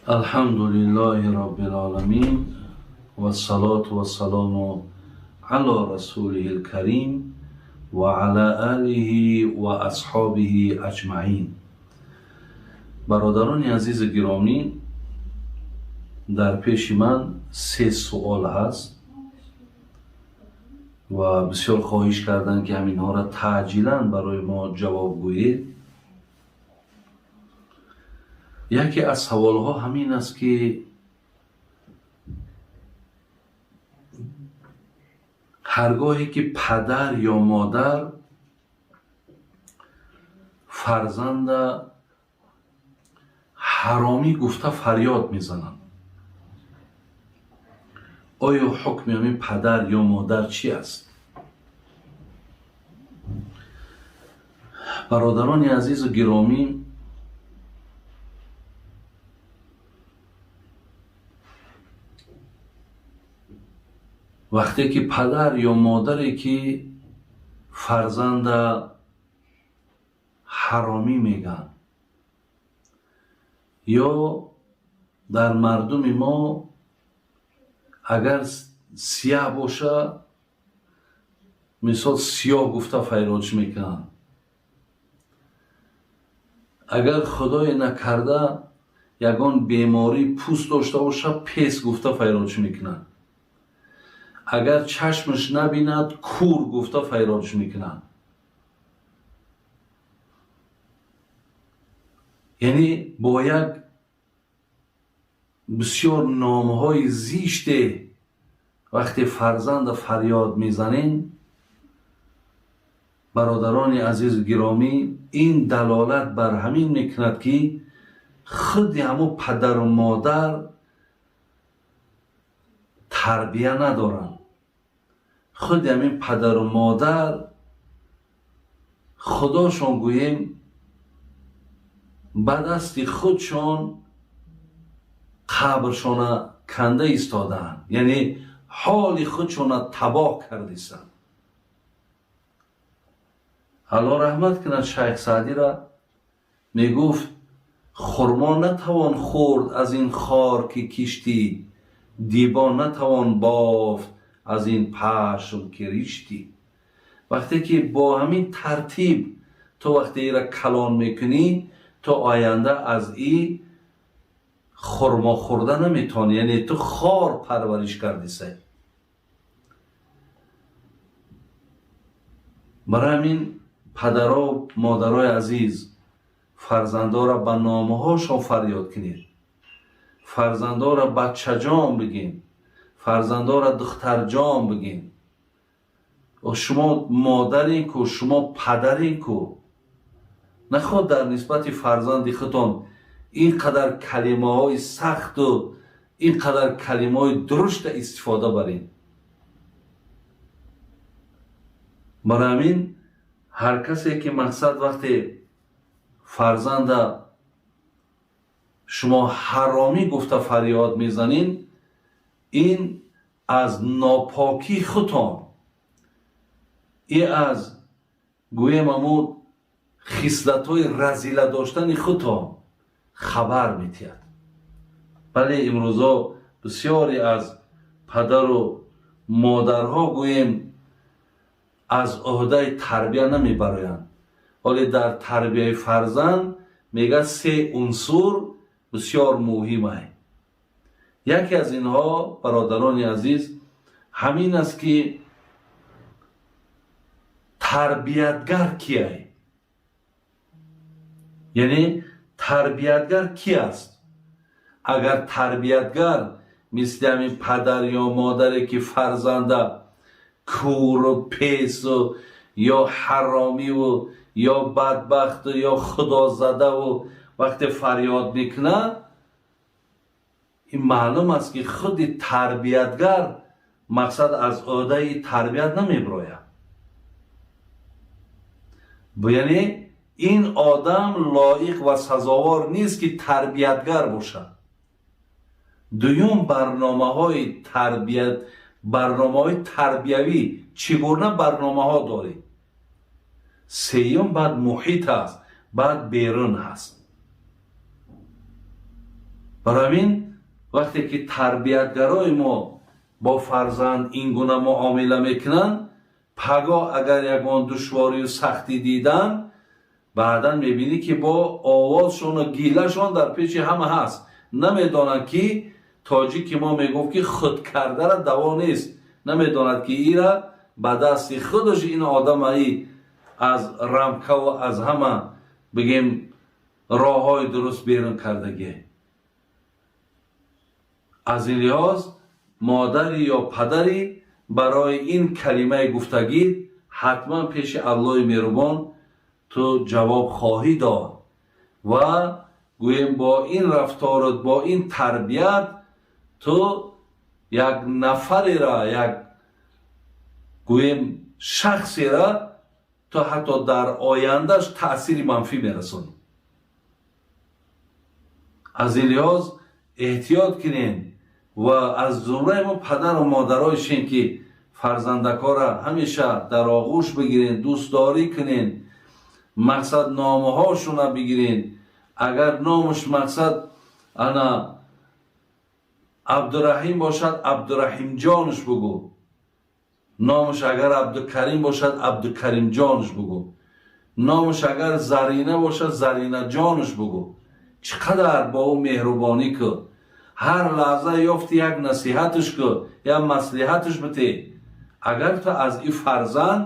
Алҳамдулиллаҳи роббил оламин вассалоту вассалому ало расулиҳил карим ва ала алиҳи ва асҳобиҳи аҷмаин. Бародарони азизу гиромӣ, дар пеши ман се суол ҳаст ва бисёр хоҳиш карданд, ки ҳаминҳоро таъҷилан барои мо ҷавоб гӯед. Яке аз саволҳо ҳамин аст, ки ҳаргоҳе ки падар ё модар фарзанда ҳаромӣ гуфта фарёд мезананд, оё ҳукми ҳамин падар ё модар чӣ аст? Бародарони азизу гиромӣ, вақте ки падар ё модаре ки фарзанда ҳаромӣ мегӯянд, ё дар мардуми мо агар сияҳ боша, мисол сиёҳ гуфта файродш мекунанд, агар худое накарда ягон бемории пӯст дошта боша, пес гуфта файродш мекунанд, агар чашмаш набинад, кур гуфта файродш мекунанд. Яъне бо як бисёр номҳои зиште вақте фарзанда фарёд мезанем, бародарони азизу гиромӣ, ин далолат бар ҳамин мекунад, ки худи ҳамун падару модар тарбия надоранд. Худи ҳамин падару модар худошон гӯем ба дасти худшон қабршона канда истодаанд, яъне ҳоли худшона табоҳ кардисанд. Аллоҳ раҳмат кунад шайх Саъдира, мегуфт: хурмо натавон хӯрд аз ин хор ки киштӣ, дибо натавон бофт аз ин пашм ки риштӣ. Вақте ки бо ҳамин тартиб ту вақте ира калон мекунӣ, ту оянда аз и хурмо хӯрда наметавонӣ, яъне ту хор парвариш кардисай. Барои ҳамин падаро, модарои азиз, фарзандоро ба номҳошон фарёд кунед, фарзандоро бачаҷон бигин, фарзандоро духтарҷон бигин. Шумо модарин ку, шумо падарин ку, наход дар нисбати фарзанди худтон ин қадар калимаҳои сахту ин қадар калимаҳои дурушта истифода баред. Барои ҳамин ҳар касе ки мақсад вақте фарзанда шумо ҳаромӣ гуфта фарёд мезанед, ин аз нопокии худтон, и аз гӯем аму хислатҳои разила доштани худтон хабар метиҳад. Бале, имрӯзо бисёре аз падару модарҳо гӯем аз ӯҳдаи тарбия намебароянд. Ҳоле дар тарбияи фарзанд мегӯяд се унсур бисёр муҳим ай. Яке аз инҳо, бародарони азиз, ҳамин аст, ки тарбиятгар ки ай, яъне тарбиятгар ки аст. Агар тарбиятгар мисли ҳамин падар ё модаре ки фарзанда куру песу ё ҳаромиву ё бадбахту ё худозадаву вақте фарёд мекунад, ин маълум аст, ки худи тарбиятгар мақсад аз ӯҳдаи тарбият намебирояд. Яъне ин одам лоиқ ва сазовор нест, ки тарбиятгар бошад. Дуюм, барномаҳои тарбият, барномаҳои тарбиявӣ чӣ гуна барномаҳо доред? Сеюм, баъд муҳит аст, баъд берун ҳаст. Барои ҳамин, вақте ки тарбиятгарои мо бо фарзанд ин гуна муомила мекунанд, пагоҳ агар ягон душворию сахтӣ дидан, баъдан мебинӣ, ки бо овозшону гилашон дар пеши ҳама ҳаст. Намедонанд, ки тоҷики мо мегуфт, ки худкардара даво нест. Намедонад, ки ира ба дасти худаш ин одамаи аз рамкаву аз ҳама, бигем, роҳҳои дуруст берун кардагӣ. Аз ин лиҳоз, модарӣ ё падарӣ, барои ин калимаи гуфтагӣ ҳатман пеши Аллоҳи меҳрубон ту ҷавоб хоҳӣ дод ва, гӯем, бо ин рафторут, бо ин тарбият ту як нафарера, як, гӯем, шахсера ту ҳатто дар ояндаш таъсири манфӣ мерасонӣ. Аз ин лиҳоз эҳтиёт кунем ва аз зумраи мо падару модароишем, ки фарзандакора ҳамеша дар оғӯш бигирен, дӯстдорӣ кунен, мақсад, номаҳошона бигирен. Агар номуш, мақсад, ана Абдураҳим бошад, Абдураҳимҷонуш бугӯ. Номуш агар Абдукарим бошад, Абдукаримҷонуш бугӯ. Номуш агар Зарина бошад, Заринаҷонуш бугӯ. Чӣ қадар бо ӯ меҳрубонӣ кӯ, ҳар лаҳза ёфти, як насиҳатш кӯ, як маслиҳатш бите, агар ту аз ин фарзанд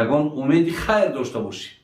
ягон умеди хайр дошта бошӣ.